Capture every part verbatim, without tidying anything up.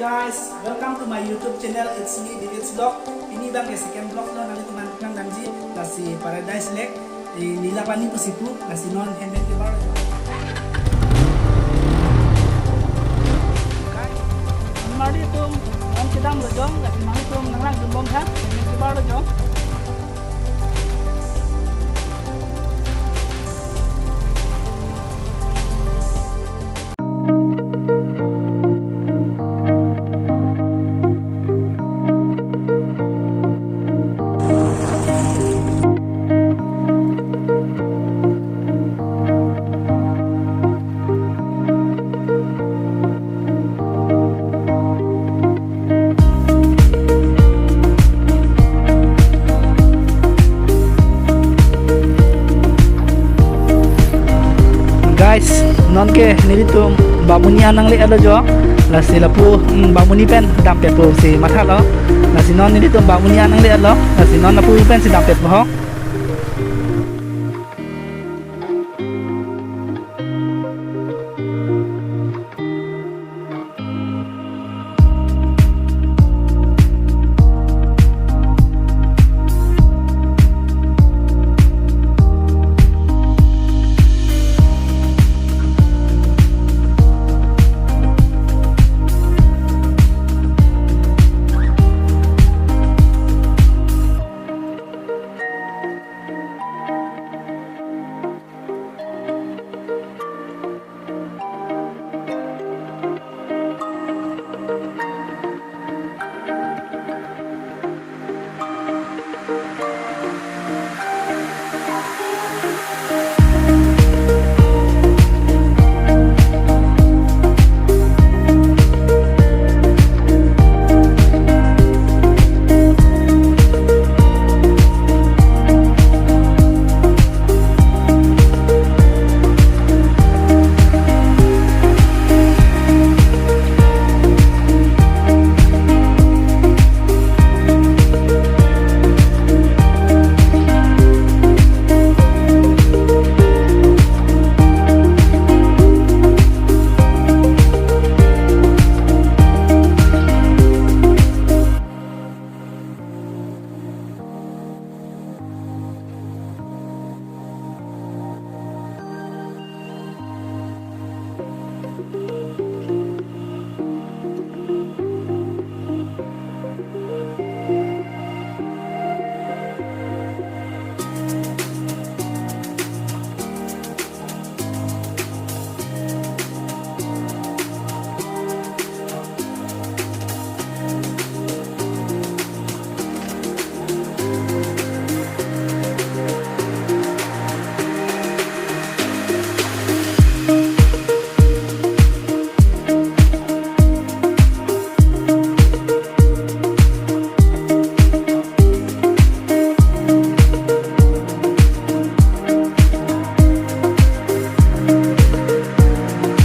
Guys, welcome to my YouTube channel. It's me, David's Vlog. Pini abang ke second vlog lo, nanglitum aphan nangdamji, lasi Paradise Lake, eh, Nilapani pusi pu, lasi non hem-et kebar lo. Guys, nanglitum non kedam lo jong, lasi nanglitum nanglangdun bom tha, hem-et kebar lo jong. Guys, non ke nelitum Bamuni an nangle-et lo jo. Lasi lapu, hmm, Bamuni pen dampetpo si mathalo. Lasi non nelitum Bamuni an nangle-et lo. Lasi non lapu pensi dampetpo ho.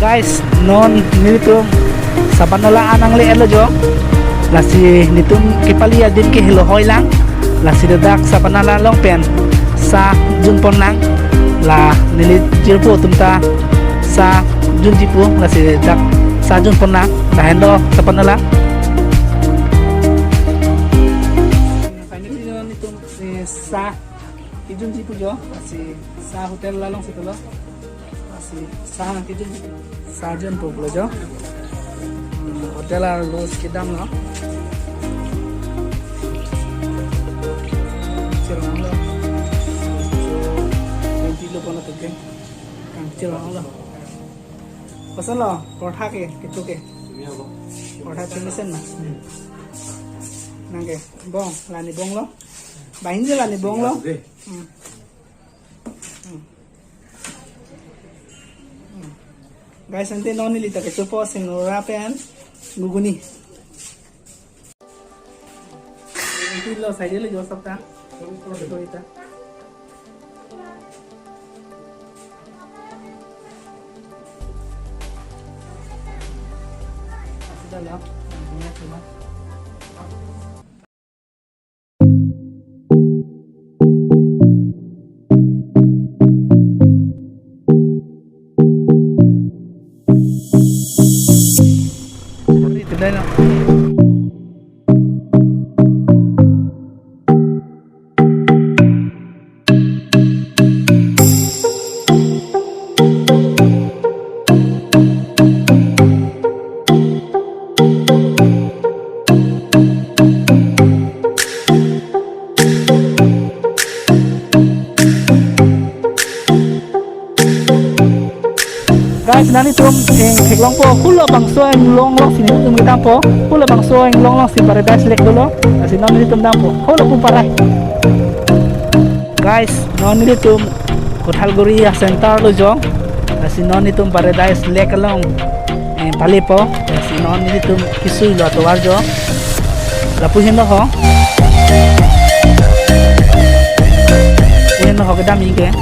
Guys, non nelitum Sapanala an nangle-et lo jo. Lasi nelitum kepali adim ke helo hoi lang. Lasi ladak Sapanala along pen sa junpon lang. La neli jirpo atum ta sa junji pu, lasi ladak sa junpon lang. Lahen do Sapanala. Finally, nelitum, eh, sa kejunji pu jo, lasi sa hotel alongsi pulo. Lasi sa kejun, sa junpo pulo jo. Hmm, hotel arlo kedam lo. Chirang lo. So, nanti lo kono tuke. Kang chirang lo. Koson lo, portha ke, kecho ke. Portha chimesen ma. Hmm. Nang ke, bong, la ne bong lo. Bahin je la ne bong lo. Hmm. Hmm. Hmm. Guys, ante non neli ta kechopo singora pen ghuguni. Ante lo side le jo sabta. Ito ita. Asida lo. Dai na. Guys, nanglitum, eh, theklongpo, hala bangso inglong alongsi nelitum kedampo, hala bangso inglong alongsi Paradise Lake dolo, lasi non nelitum dampo, hala pu parai. Guys, non nelitum Kothalguri a-center lo jo, lasi non nelitum Paradise Lake along, eh, palepo, lasi non nelitum kesui lo atovar jo. Lapu henlo ho. Lapu henlo ho kedam ike.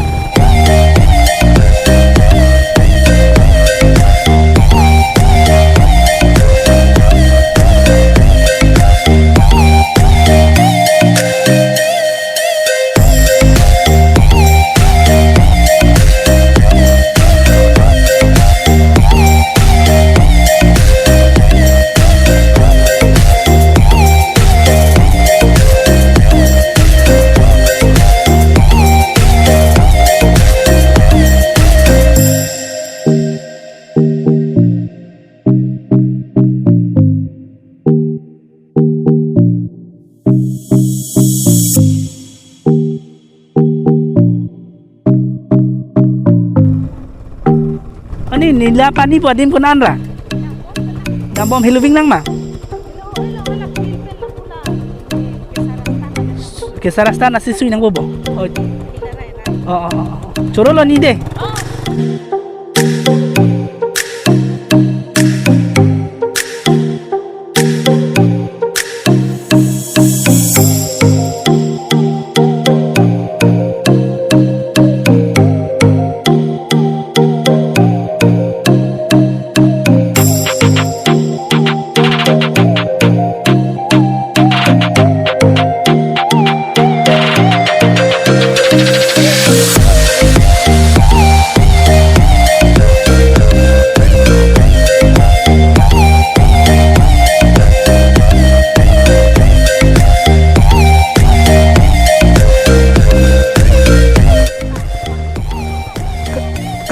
Ani nila pani pu adim konat ra? Dambom, helo ving nang ma? Ke sarasta nasi sui nang bobo. Oh. Oh, oh, oh, oh. Choro lo ni de.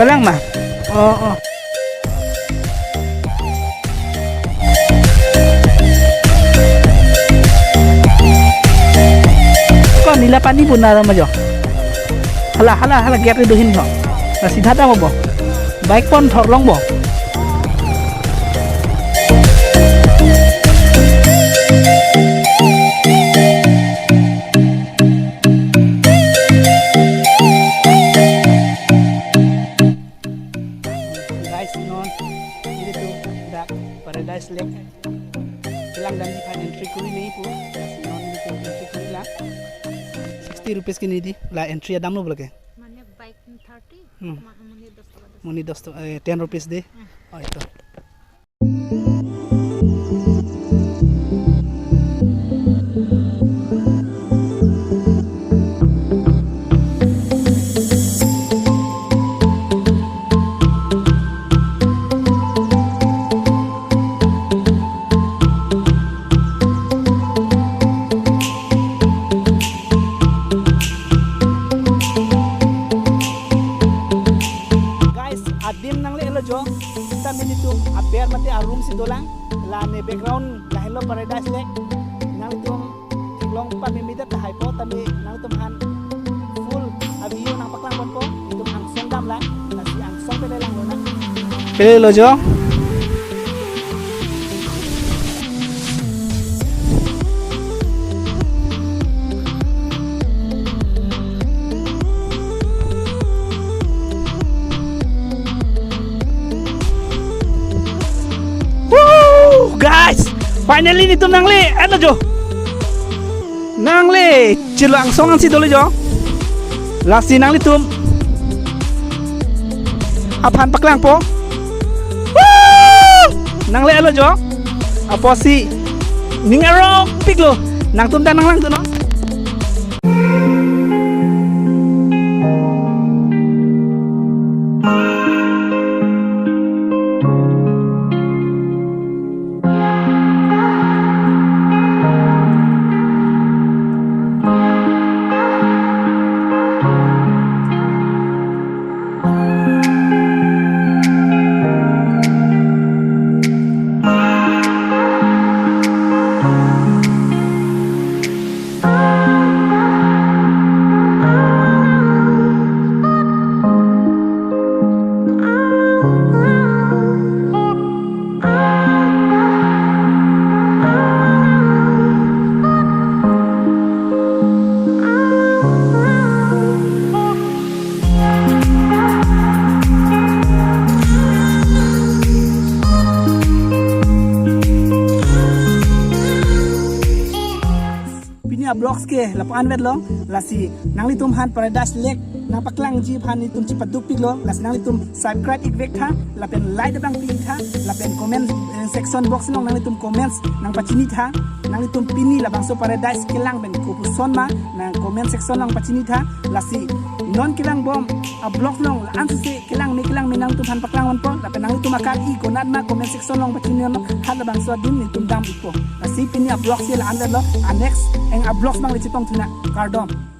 Kalang ma? Oh, oh. Ko nila pani pu nara ma jo. Hala, hala, hala, gate do hin ho. Na sidha ta mo bo. Bike pon thor long bo. Guys, non, nelitum dak Paradise Lake kelang damji aphan entry kuri nangji pu. Guys, non, nelitum entry kuri lang. Sixty rupees ke neli di, la entry adam lo bo lake. Mane bike thirty, Hmm. ma-, mane dos taka, dos. Mane dos taka, eh, ten rupees de. Hmm. Oh, itu. Guys, adim nangle-etlo jo. Seta nelitum aber mate a-room si dolang. La ne background lahenlo Paradise Lake. Nangtum theklong pameme det tahai po, tame nangtum aphan full a-view nangpaklang ponpo. Itum angsong damlang, lasi angsong pele lang lonang. Pele lo jo. Woo! Guys, finally nelitum nangle-etlo jo. Nangle, chilo angsong ansi dolo jo. Lasi nanglitum aphan paklangpo. Woo! Nangle-etlo jo. Apotsi ning arong piklo. Nangtum ta nanglangdun non. Vlogs ke lapu-an vetlo, lasi nanglitum aphan Paradise Lake nangpaklangji aphan nelitum chepaduk piklo, lasi nanglitum subscribe ik vek tha, lapen like abang pi tha, lapen comment, eh, section box along nanglitum comments nangpachini tha, nanglitum pini labangso Paradise kelang pen kopuson ma, nang comment section along pachini tha, lasi non kelang bom a-vlog along la-an sese kelang me kelang me nangtum aphan paklang ponpo, lapen nangtum akam i konat ma comment section along pachini non, halabangso adim nelitum dam ikpo. Lasi pini a-vlog si la-an lo, a-next eng a-vlog abang le chetong thunang, kardom.